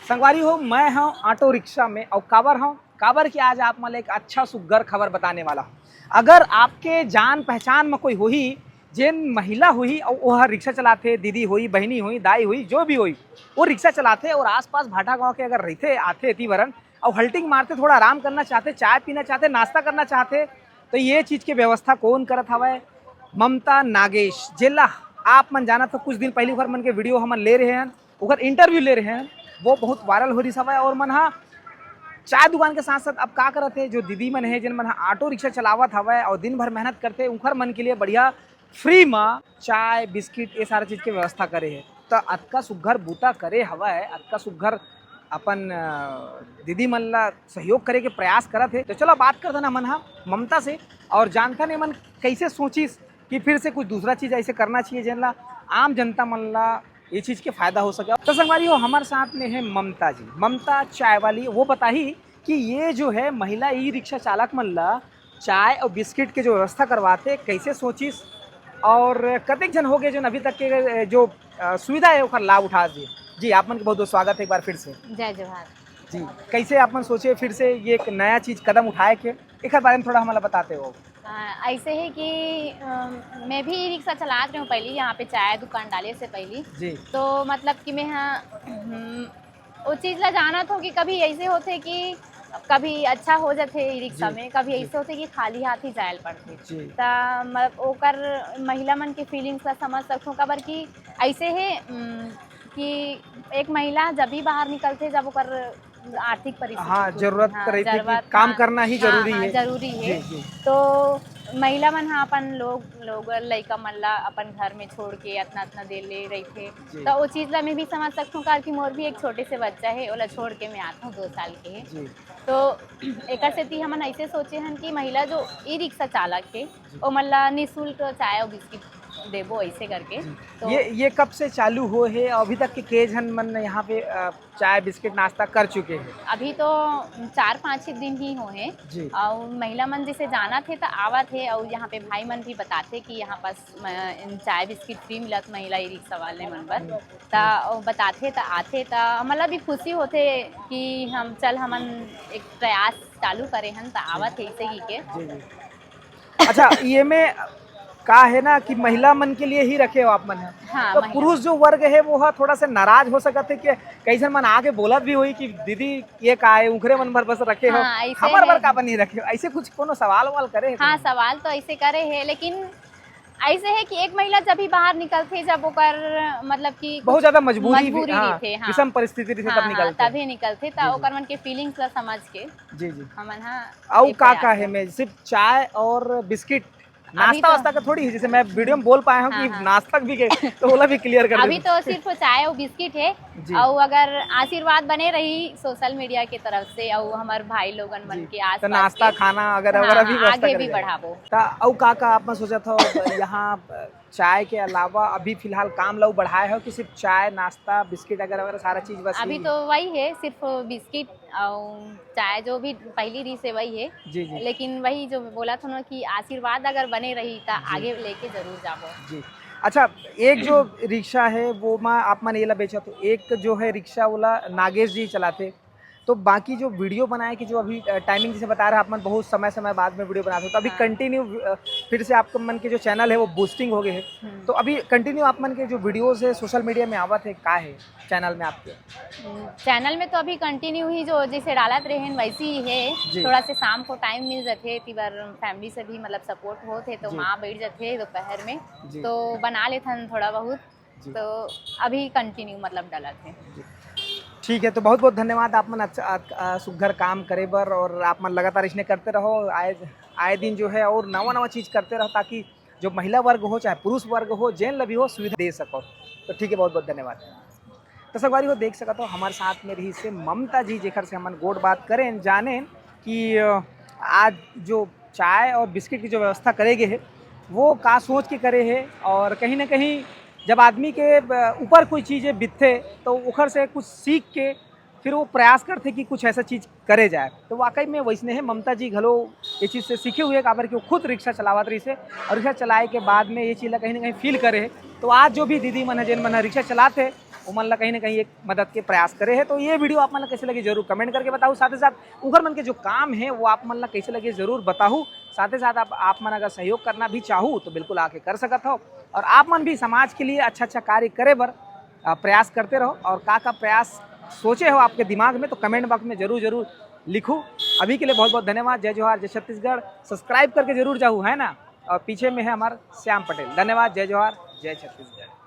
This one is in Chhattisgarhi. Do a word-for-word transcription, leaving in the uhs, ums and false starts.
संगवारी हो, मैं हूँ ऑटो रिक्शा में, और काबर हूँ, काबर कि आज आप मन ल एक अच्छा सुग्घर खबर बताने वाला हूँ। अगर आपके जान पहचान में कोई होही, जेन महिला होही, और वो रिक्शा चलाथे, दीदी होही, बहिनी होही, दाई होही, जो भी होही, वो रिक्शा चलाथे और आसपास भाटा गांव के अगर रहते आथे एती बरन, और हल्टिंग मारते, थोड़ा आराम करना चाहते, चाय पीना चाहते, नाश्ता करना चाहते, तो ये चीज के व्यवस्था कौन करत हवय? ममता नागेश, जेला आप मन जानत हो, कुछ दिन पहले ओकर मन के वीडियो हमन ले रहे हैं, ओकर इंटरव्यू ले रहे हैं। वो बहुत वायरल हो रही हवय, और मन हा चाय दुकान के साथ साथ अब का करत हे, जो दीदी मन हे, जिन मन हा ऑटो रिक्शा चलावत हवय और दिन भर मेहनत करते, उनकर मन के लिए बढ़िया फ्री में चाय, बिस्किट, ये सारा चीज के व्यवस्था करे हे। त अतका सुग्घर बूता करे हवय, अतका सुग्घर अपन, अ, दीदी मन ला सहयोग करे के प्रयास करत हे। तो चलो, बात करथन हमन हा ममता से और जानथन एमन कैसे सोचिस कि फिर से कुछ दूसरा चीज ऐसे करना चाहिए, जेन ला आम जनता मन ला ये चीज के फायदा हो सके। तो संगवारी हो, हमारे साथ में है ममता जी, ममता चाय वाली। वो बताही कि ये जो है महिला ई रिक्शा चालक मन ला चाय और बिस्किट के जो व्यवस्था करवाथे, कैसे सोचिस और कतेक झन हो गए जो अभी तक के जो, अ, सुविधा है, ओकर लाभ उठा दिए। जी, आप मन के बहुत बहुत स्वागत है एक बार फिर से। जय जोहार। जी, कैसे आप मन सोचे फिर से ये एक नया चीज कदम उठाए के, एकर बारे में थोड़ा हमला बताते हो? अ, ऐसे है कि, अ, मैं भी ई रिक्शा चलात रहे हूँ पहली, यहाँ पे चाय दुकान डाले से पहली। जी। तो मतलब कि मैं हाँ, हम्म, वो चीज ला जानत हो कि कभी ऐसे होथे कि कभी अच्छा हो जाथे ई रिक्शा जी, में, कभी जी। ऐसे होथे कि खाली हाथ ही जायल पड़थे। जी। त म-, ओकर महिला मन के फीलिंग्स ला समझ सकथों, काबर कि ऐसे है, उम, कि एक महिला जब भी बाहर निकलथे, जब ओकर आर्थिक परिस्थिति हाँ, कुछ, जरूरत हाँ, रहिथे कि जरूरत, काम हाँ, करना ही हाँ, जरूरी हाँ, है। जरूरी है। जी, जी। तो महिला मन हा अपन लोग, लोग लइका मन ला अपन घर में छोड़ के अतना, अतना देर ले रहिथे। जी। त ओ चीज ला मैं भी समझ सकथों, काबर कि मोर भी एक छोटे से बच्चा हे, ओला छोड़ के मैं आत हूँ, दो साल के हे। जी। तो एकर सेती हमन ऐसे सोचे हन कि महिला जो ई रिक्शा चालक हे, जी। ओमन ला निःशुल्क चाय अउ बिस्किट देबो, ऐसे करके। जी। तो ये, ये कब से चालू हो हे? अभी तक के, के झन मन यहाँ पे, अ, चाय बिस्किट नाश्ता कर चुके हैं? अभी तो चार पाँच ही दिन ही हो हे। जी। अउ महिला मन जैसे जानत हे त आवत हे, अउ यहाँ पे भाई मन भी बताथे कि यहाँ पास म-, चाय बिस्किट फ्री मिलत महिला ई रिक्शा वाले मन बर। हम्म। त ओ बताथे त आथे त हमला भी खुशी होथे कि हम, चल, हमन एक प्रयास चालू करे हन त आवत हे, इसे ही के। जी, जी। अच्छा, ये में का है ना कि महिला मन के लिए ही रखे हो आप मन ह। हाँ, तो महिला पुरुष मन। जो वर्ग है वो ह थोड़ा सा नाराज हो सकत है कि कई झन मन आके बोलत भी होही कि दीदी ये का है, उखरे मन बर बस रखे हो, हाँ, ऐसे हमर बर है। का बर नहीं रखे हो, ऐसे कुछ कोनो सवाल वाल करे है हाँ, कोनो? सवाल तो ऐसे करे है, लेकिन ऐसे है कि एक महिला जब भी बाहर निकलथे, जब ओकर मतलब कि बहुत कुछ ज्यादा मजबूरी भी, मजबूरी हाँ, रहिथे, हाँ। विषम परिस्थिति रहिथे, हाँ, तब हाँ, निकलथे। तभी निकलथे, त जी, जी। ओकर मन के फीलिंग्स ला समझ के जी, जी। हमन हा अउ ये का प्रयास का है करथन। में सिर्फ चाय और बिस्किट, अभी नाश्ता तो वास्ता का थोड़ी है, जैसे मैं वीडियो में बोल पाया हूँ हाँ, कि हाँ। नाश्ता भी के, तो ओला भी क्लियर कर अभी देते। तो सिर्फ चाय और बिस्किट है, जी। अउ अगर आशीर्वाद बने रही सोशल मीडिया के तरफ से अउ हमर भाई लोगन मन जी। के तो आसपास नाश्ता के, खाना वगैरह हाँ, वगैरह भी हाँ, व्यवस्था आगे करे भी जाए। बढ़ाबो। त अउ का का आप मन सोचत हो यहाँ चाय के अलावा अभी फिलहाल काम ला बढ़ाए हो कि सिर्फ चाय, नाश्ता, बिस्किट वगैरह वगैरह सारा चीज बस अभी यही? तो वही है, सिर्फ बिस्किट अउ चाय जो भी पहली रहिस हे वही है। जी, जी। लेकिन वही जो बोलत हन ना कि आशीर्वाद अगर बने रही त जी। आगे लेके जरूर जाबो। जी। अच्छा, एक जो रिक्शा है वो मा आप मन एला बेचत हो, एक जो है रिक्शा ओला नागेश जी चलाथे, तो बाकी जो वीडियो बनाए के जो अभी, अ, टाइमिंग जैसे बता रहे आप मन बहुत समय समय बाद में वीडियो बनाते हो, तो अभी हाँ। कंटिन्यू, अ, फिर से आप मन के जो चैनल है वो बूस्टिंग हो गए है, हम्म। तो अभी कंटिन्यू आप मन के जो वीडियोज है सोशल मीडिया में आवत है, का है? चैनल में आपके? हम्म, चैनल में तो अभी कंटिन्यू ही जो जैसे डालत रहेन वैसे ही है। जी। थोड़ा से शाम को टाइम मिल जाथे, ती बार फैमिली से भी मतलब सपोर्ट होत है, तो जी। माँ बैठ जाथे दोपहर में, जी। तो बना लेथन थोड़ा बहुत, जी। तो अभी कंटिन्यू मतलब डालत है। जी। ठीक है, तो बहुत बहुत धन्यवाद आप मन अच्छा, आ, आ, सुघर काम करे बर और आप मन लगातार इसने करते रहो। आए, आए दिन जो है और नवा नवा चीज करते रहो, ताकि जो महिला वर्ग हो चाहे पुरुष वर्ग हो, जेन ल भी हो सुविधा दे सको। तो ठीक है, बहुत बहुत धन्यवाद। तो संगवारी हो, देख सकत हो हमारे साथ में रही से ममता जी, जेकर से हमन गोठ बात करें, जानें कि, अ, आज जो चाय और बिस्किट की जो व्यवस्था करे गए है, वो का सोच के करे है और कहीं ना कहीं जब आदमी के, अ, ऊपर कोई चीज़ें बीतथे तो ओकर से कुछ सीख के फिर वो प्रयास करथे कि कुछ ऐसा चीज़ करे जाए। तो वाकई में वैसने है, ममता जी घलो ये चीज़ से सीखे हुए, काबर कि वो खुद रिक्शा चलावत रहिस हे और रिक्शा चलाए के बाद में ये चीज़ ला कहीं ना कहीं फील करे है। तो आज जो भी दीदी मन है, जिन मन है रिक्शा चलाते, ओमन ला कहीं ना कहीं एक मदद के प्रयास करे हे। तो ये वीडियो आप मन ला कैसे लगे, जरूर कमेंट करके बताहू। साथ ही साथ उनकर मन के जो काम हे, वो आप मन ला कैसे लगे, जरूर बताहू। साथ ही साथ आप, आप मन अगर सहयोग करना भी चाहू, तो बिल्कुल आके कर सकत हो। और आप मन भी समाज के लिए अच्छा अच्छा कार्य करे बर, अ, प्रयास करते रहो। और का का प्रयास सोचे हो आपके दिमाग में, तो कमेंट बॉक्स में जरूर जरूर लिखू। अभी के लिए बहुत बहुत धन्यवाद। जय जोहार, जय छत्तीसगढ़। सब्सक्राइब करके जरूर जाहू, है ना। और पीछे में है हमार श्याम पटेल। धन्यवाद। जय जोहार, जय छत्तीसगढ़।